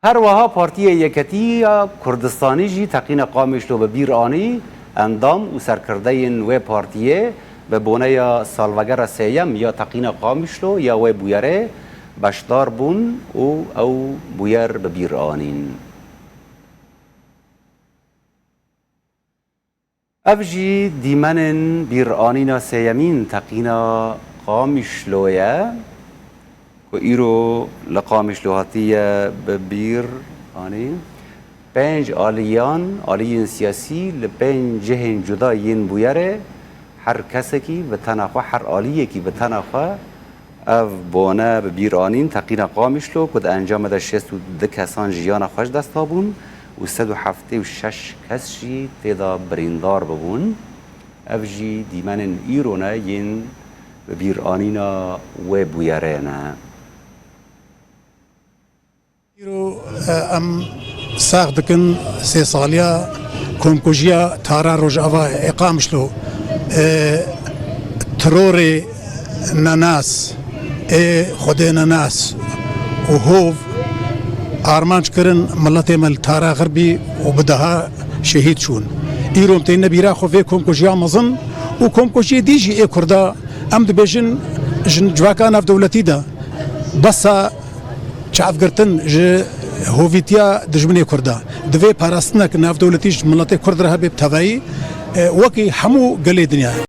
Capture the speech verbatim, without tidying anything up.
Her wiha Partiyê Yeketî ya Kurdistanî jî teqîna Qamişlo bi bîr anî, endam û serkirdeyên wê partiyê bi boneya salvegera sêyem ya teqîna Qamişlo ya wê bûyerê beşdar bûn û ew bûyer bi bîr anîn. Ev jî dîmenên bîranîna sêyemîn teqîna Qamişlo ye, ku îro li Qamişlo hatiye bi bîr anîn. Pênc aliyan, aliyên siyasî li pênc cihên cuda yên bûyerê, her kesekî bi tena xwe, her aliyekî bi tena xwe, ev bone bi bîr anîn, teqîna Qamişlo ku di encamê de şêst û du kesan jiyana xwe ji dest dabûn û sed û heftê û şeş kes jî tê de birîndar bibûn. Ev jî dîmenên îro ne yên bi bîr anîna wê bûyerê ne. Îro, e, em sax dikin sê saliya komkujiya Tara Rojava ê Qamişlo, e, terorê nenas, ê Xwedê nenas û hov armanc kirin miletê me li Tara Xirbî û bi deha şehîd çûn. Îro em têne bîra xwe vê komkujiya mezin û komkujiyê dî jî ê Kurda, em dibêjin ji civaka navdewletî de besa çavgirtin ji hovîtiya dijminê Kurda. Divê parastinek navdewletî ji miletê Kurd re hebe bi tevayî, e, wekî hemû gelê dinyayê.